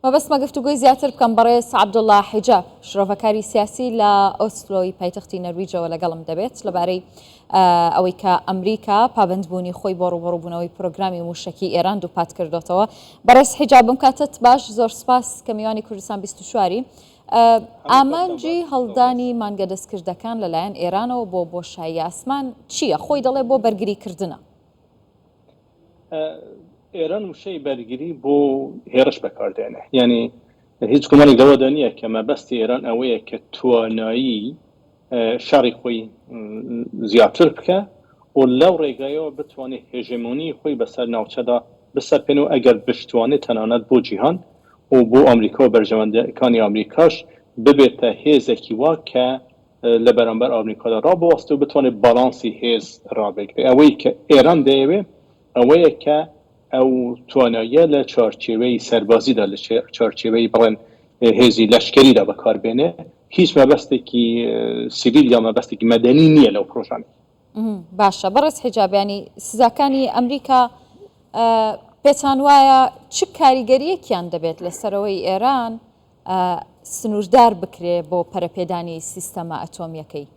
مەبەستمە گفتوگۆی زیاتر بکەم بەڕێز عەبدوڵا حیجاب، شرۆڤەکاری سیاسی لە ئۆسلۆی پایتەختی نەرویجەوە لەگەڵم دەبێت لەبارەی ئەوەی کە ئەمریکا پابەندبوونی خۆی بۆ ڕووبەڕووبوونەوەی پرۆگرامی مووشەکی ئێران دووپات کردۆتەوە. بەڕێز حیجاب بم کاتت باش زۆر سپاس کە میوانی کوردستان 24ی. ئامانجی هەڵدانی مانگە دەستکردەکان لەلایەن ئێرانەوە بۆ بۆشایی ئاسمان چییە؟ خۆی دەڵێ بۆ بەرگریکردنە. ئێران وشەی بەرگری بۆ هێڕش بەکاردێنێ یعنی هیچ گومانێک لەوەدا نییە کە مەبەستی ئێران ئەوەیە کە توانایی شەڕی خۆی زیاتر بکە و لەو ڕێگایەوە بتوانێت هێژمۆنی خۆی بەسەر ناوچەدا بسەپێن و ئەگەر بشتوانێت تەنانەت بۆ جیهان و بۆ ئەمریکا و بەرژەوەندەکانی ئەمریکاش ببێتە هێزێکی وا کە لە بەرامبەر ئامریکادا ڕابوەستێ و بتوانێت باڵانسی هێز ڕابگرێ. ئەوەی کە ئێران دەیەوێ ئەوەیە کە ئەو تواناییە لە چوارچێوەی سەربازیدا، لە چوارچێوەی بڵێن هێزی لەشکەریدا بەکار بێنێ. هیچ مەبەستێکی سیڤیل یا مەبەستێکی مەدەنی نییە لەو پرۆژانەی. باشە بەڕێز حیجاب یانی سزاکانی ئەمریکا پێتان وایە چ کاریگەرییەکیان دەبێت لەسەرەوەی ئێران سنووردار بکرێ بۆ پەرەپێدانی سیستەمە ئەتۆمییەکەی؟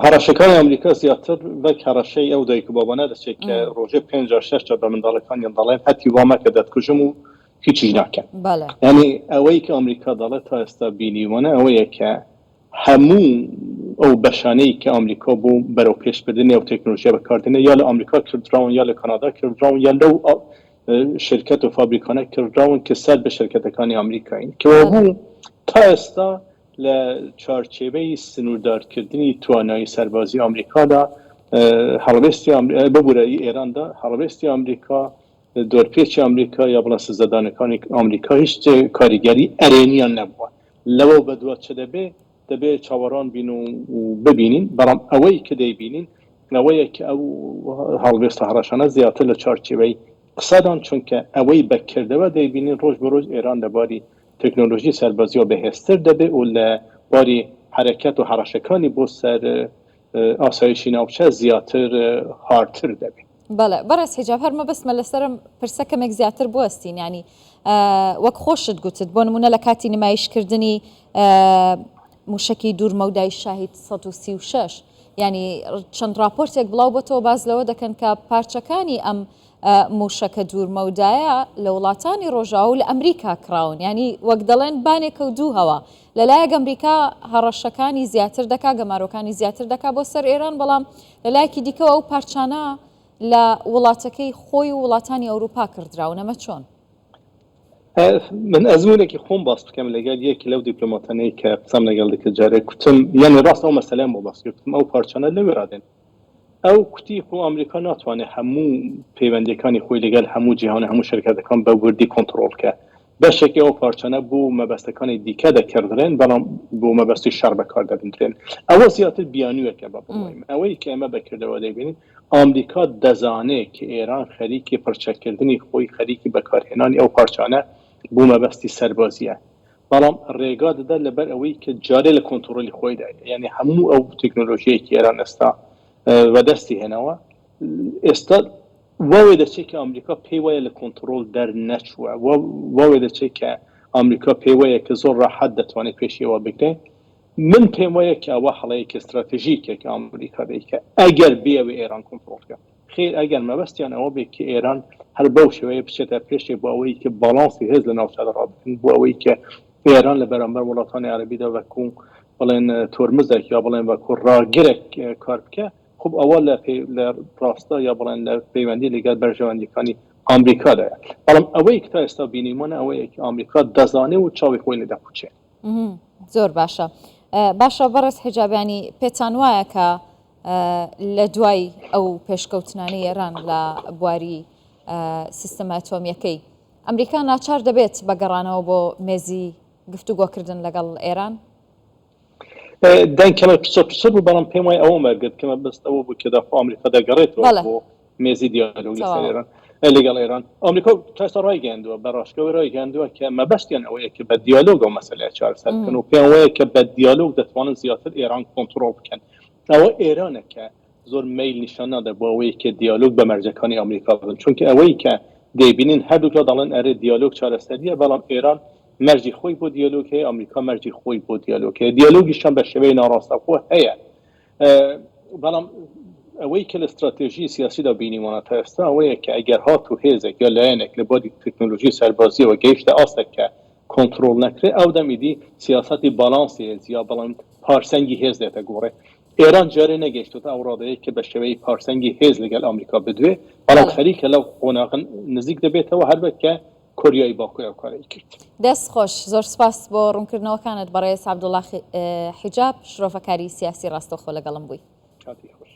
هەڕەشەکانی ئەمریکا زیاتر وەک هەڕەشەی ئەو دایک و بابانە دەچێت کە ڕۆژێ پێنج جار شەش جار بە منداڵەکانیان دەڵێن هەتی وا مەکە دەتکوژم و هیچیش ناکەن. یانی ئەوەی کە ئەمریکا دەڵێت تا ئێستا بینیومانە ئەوەیە کە هەموو ئەو بەشانەی کە ئەمریکا بۆ بەرەوپێشبردنی ئەو تەکنۆلۆژیا بەکاردێنێت یا لە ئەمریکا کردراون یا لە کانادا کردراون یا لەو شرکەت و فابریکانە کڕدراون کە سەر بە شرکەتەکانی ئامریکایین. کەوابوو تا ئێستا لە چوارچێوەی سنووردارکردنی توانایی سەربازی ئامریکادا هەڵوێستی ببورە ی ئێراندا هەڵوێستی ئامریکا دۆرپێچی ئامریکا یا بڵێن سزادانەکانی ئامریکا هیچ کاریگەری ئەرێنیان نەبووە. لەوەو بەدوا چ دەبێ؟ دەبێ چاوەڕان بین و ببینین، بەڵام ئەوەی کە دەیبینین ئەوەیە کە ئەو هەڵوێستە هەڕەشانە زیاتر لە چوارچێوەی قسەدان، چونکە ئەوەی بە کردەوە دەیبینین ڕۆژ بە ڕۆژ ئێران لە باری تەکنۆلۆژی سەربازیەوە بەهێزتر دەبێ و لە باری حەرەکەت و هەڕەشەکانی بۆ سەر ئاسایشی ناوچە زیاتر هارتر دەبێ. بەڵێ بەڕێز حیجاب هەر مەبەستمە لەسەر ئەم پرسە کەمێک زیاتر بوەستین یانی وەک خۆشت گوتت بۆ نمونە لە کاتی نمایشکردنی موشکی دوور مەودای شاهید 136 ینی چەند راپۆرتێک بڵاو بۆتەوە باز لەوە دەکەن کە پارچەکانی ئەم موشەکە دوور مەودایە لە وڵاتانی ڕۆژاو و لە ئەمریکا کراون ینی وەک دەڵێن بانێکە و دوو هەوا لەلایەک ئەمریکا هەڕەشەکانی زیاتر دەکا گەمارۆکانی زیاتر دەکا بۆ سەر ئێران بەڵام لە لایەکی دیکەوە ئەو پارچانە لە وڵاتەکەی خۆی و وڵاتانی ئەوروپا کڕدراون، ئەمە چۆن؟ من ئەزموونێکی خۆم باس بکەم لەگەڵ یەک لەو دیپلۆماتانەی کە قسەم لەگەڵ دەکرد جارێک کوتم یانی ڕاست ئەو مەسەلەیان بۆ باس کرد کوتم ئەو پارچانە لەوێ ڕادێن ئەو کوتی خۆ ئەمریکا ناتوانێت هەموو پەیوەندیەکانی خۆی لەگەل هەموو جیهان و هەموو شەرکەتەکان بە وردی کۆنتڕۆڵ کە. بەشێکی ئەو پارچانە بۆ مەبەستەکانی دیکە دەکڕدرێن بەڵام بۆ مەبەستی شەڕ بەکار دەبندرێن. ئەوە زیاتر بیانوویەکە بە بڕوای من. ئەوەی کە ئێمە بە کردەوە دەیبینین ئامریکا دەزانێ کە ئێران خەریکی پڕچەککردنی خۆی خەریکی بەکارهێنانی ئەو پارچانە بۆ مەبەستی سەربازیە. بەڵام ڕێگا دەدات لەبەر ئەوەی کە جارێ لە کۆنتڕۆلی خۆیدایە یانی هەموو ئەو تەکنۆلۆژیەی کە ئێران ئێستا وەدەستی هێناوە ئێستا وا وێدەچێت کە ئەمریکا پێی وایە لە کۆنتڕۆڵ دەرنەچووە وا وێدەچێت کە ئەمریکا پێی وایە کە زۆر ڕاحەت دەتوانێت پێشی ئەوە بگرێ من پێم وایە کە ئەوە هەڵەیەکی استراتژیکە کە ئەمریکا دەیکە ئەگەر بێوێ ئێران کۆنتڕۆڵ کە خێر ئەگەر مەبەستیان ئەوە بێت کە ئێران هەر بەو شێوەیە بچێتە پێشێ بۆ ئەوەی کە باڵانسی هێز لە ناوچەدا ڕابگرن بۆ ئەوەی کە ئێران لە بەرامبەر وڵاتانی عەرەبیدا وەکو بڵێن تۆرمزێک یا بڵێن وەکو ڕاگرێک کار بکە خب ئەوە لە لە ڕاستە یا بڵێن لە پەیوەندی لەگەڵ بەرژەوەندیەکانی ئامریکادایە بەڵام ئەوەی کە تا ئێستا بینیمانە ئەوەیە کە ئامریکا دەزانێ و چاوی خۆی لێ دەقوچێ. زۆر باشە باشە بەڕێز حیجابیانی پێتان وایە کە لە دوای ئەو پێشکەوتنانەی ئێران لە بواری سیستەمە ئەتۆمییەکەی، ئەمریکا ناچار دەبێت بە گەڕانەوە بۆ مێزی گفتوگۆکردن لەگەڵ ئێران؟ دەنگ کەمێک پچڕ پچڕ بوو، بەڵام پێم وایە ئەوەم وەرگرت کە مەبەست ئەوە بوو کە داخۆ ئەمریکا دەگەڕێتەوە بۆ مێزی دیالۆگ لەسەر ئێران لەگەڵ ئێران. ئەمریکا تا ئێستا ڕایگەیاندووە، بە ڕاشکاوی ڕایگەیاندووە کە مەبەستیان ئەوەیە کە بە دیالۆگ ئەو مەسەلەیە چارەسەر بکەن و پێیان وایە کە بە دیالۆگ دەتوانن زیاتر ئێران کۆنتڕۆڵ بکەن. ئەوە ئێرانە کە زۆر مەیل نیشان نادا بۆ ئەوەی کە دیالۆگ بە مەرجەکانی ئامریکا بن، چونکە ئەوەی کە دەیبینین هەردووکلا دەڵێن ئەرێ دیالۆگ چارەسەرییە، بەڵام ئێران مەرجی خۆی بۆ دیالۆگ هەیە، ئەمریکا مەرجی خۆی بۆ دیالۆگ هەیە. دیالۆگیشیان بە شێوەی ناڕاستەوخۆ هەیە. بەڵام ئەوەی کە لە ستراتێژی سیاسیدا بینیوانە تا ئێستا ئەوەیە کە ئەگەر هاتوو هێزێک یا لایەنێک لە بواری تەکنۆلۆژی سەربازیەوە گەیشتە ئاستێک کە کۆنترۆڵ نەکرێ ئەو دەم ئیدی سیاسەتی باڵانسی هێز یا بەڵام پارسەنگی هێز دێتە گۆڕێ. ئێران جارێ نەگەیشتۆتە ئەو ڕادەیە کە بە شێوەی پارسەنگی هێز لەگەڵ ئامریکا بدوێ، بەڵام خەریکە لەو قۆناغە نزیک دەبێتەوە هەروەک کە کۆریای باکوور ئەو کارەی کرد. دەست خۆش، زۆر سوپاس بۆ ڕوونکردنەوەکانت بەڕێز عەبدوڵا حیجاب، شرۆڤەکاری سیاسی ڕاستەوخۆ لەگەڵم بووی. کاتی خۆش.